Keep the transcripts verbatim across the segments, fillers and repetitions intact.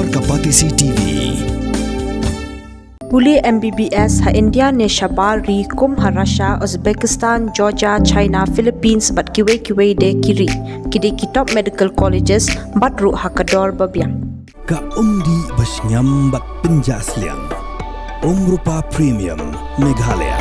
Ka Batesi T V. Pule M B B S ha India ne shabar ri kum ha Russia, Uzbekistan, Georgia, China, Philippines bad kiwei kiwei de ki ri. Ki dei ki top medical colleges bad ruh ha ka dor ba biang. Ka umdih ba shngiam bad pynjah sliang. Umrupa Premium Meghalaya.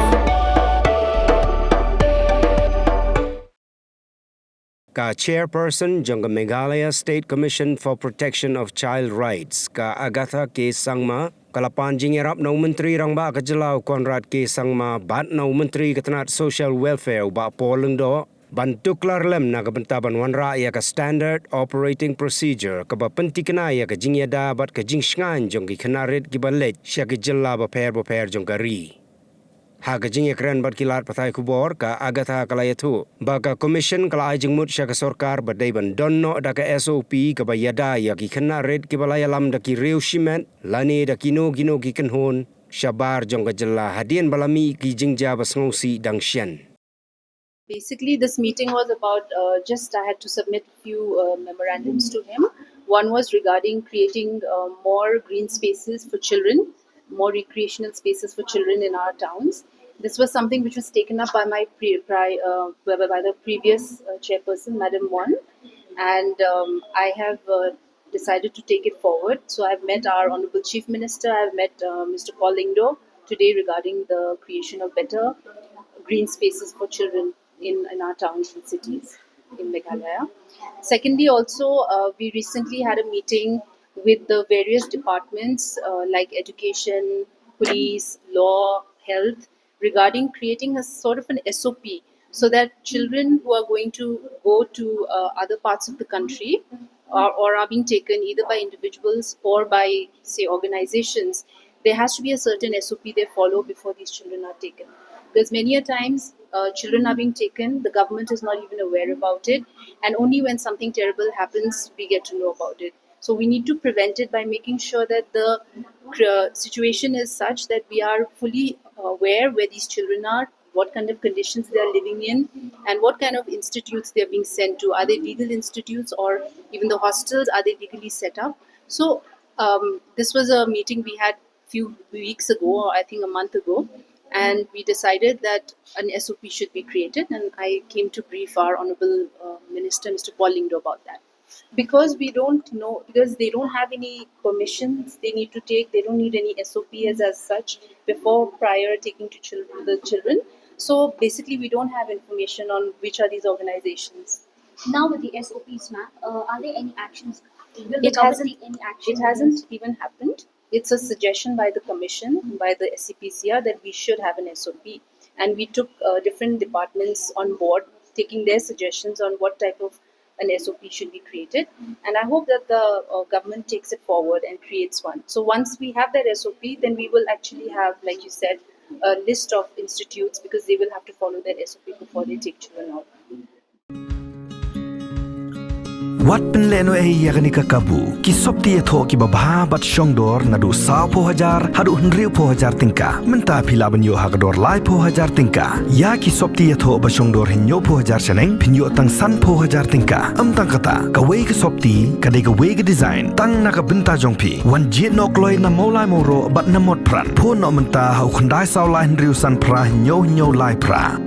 Ka Chairperson jong ka Meghalaya State Commission for Protection of Child Rights, ka Agatha K Sangma, ka la pan jingïarap na u Myntri Rangbah ka Jylla u Conrad K Sangma bad na u Myntri ka tnat Social Welfare u Bah Paul Lyngdoh ban tuklar lem na ka bynta ban wanrah ïa ka Standard Operating Procedure kaba pynthikna ïa ka jingïada bad ka jingshngaiñ jong ki khynnah rit kiba leit sha ki jylla bapher bapher jong ka ri. Ha ka jingïakren bad ki lad pathai khubor, ka Agatha ka la ïathuh ba ka Commission ka la ai jingmut sha ka sorkar ba dei ban don noh da ka S O P kaba ïada ïa ki khynnah rit kiba la ïalam da ki riew shimet lane da kino kino ki kynhun shabar jong ka jylla hadien ba la mih ki jingjia ba sngewsih dang shen. Basically, this meeting was about, uh, just I had to submit a few, uh, memorandums to him. One was regarding creating, uh, more green spaces for children, more recreational spaces for children in our towns. This was something which was taken up by my pre- pri- uh, by, by the previous, uh, chairperson, Madam Mon, and, um, I have, uh, decided to take it forward. So I've met our Honorable Chief Minister, I've met, uh, Mister Paul Lyngdoh today regarding the creation of better green spaces for children in, in our towns and cities in Meghalaya. Secondly, also, uh, we recently had a meeting with the various departments, uh, like education, police, law, health, regarding creating a sort of an S O P so that children who are going to go to, uh, other parts of the country or, or are being taken either by individuals or by, say, organizations, there has to be a certain S O P they follow before these children are taken. Because many a times, uh, children are being taken, the government is not even aware about it, and only when something terrible happens, we get to know about it. So we need to prevent it by making sure that the, uh, situation is such that we are fully aware where these children are, what kind of conditions they are living in, and what kind of institutes they are being sent to. Are they legal institutes, or even the hostels, are they legally set up? So, um, this was a meeting we had few weeks ago, or I think a month ago, and we decided that an S O P should be created, and I came to brief our Honorable, uh, Minister, Mister Paul Lyngdoh, about that. Because we don't know, because they don't have any permissions they need to take, they don't need any S O Ps as such before, prior taking to children, the children. So basically, we don't have information on which are these organizations. Now with the S O Ps, ma'am, uh, are there any actions? Will the It government hasn't, take any action it on hasn't this? Even happened. It's a suggestion by the commission, by the S C P C R, that we should have an S O P. And we took, uh, different departments on board, taking their suggestions on what type of an S O P should be created. And I hope that the, uh, government takes it forward and creates one. So once we have that S O P, then we will actually have, like you said, a list of institutes, because they will have to follow that S O P before they take children out. Wat pynlehnohei ïa kane ka kabu. Ki sopti ïathoh kiba bha bad shongdor naduh sawphew hajar haduh hynriewphew hajar tyngka. Mynta phi lah ban ïoh ha ka dor laiphew hajar tyngka. Ïa ki sopti ïathoh ba shongdor hynñiewphew hajar shaneng, phin ïoh tang sanphew hajar tyngka. Ym tang kata, kawei ka sopti ka dei kawei ka design tang na ka bynta jong phi. Wan jied noh kloi na Mawlai Mawroh bad na Motphran. Phone noh mynta ha u khyndai saw lai hynriew san phra hynñiew hynñiew lai phra.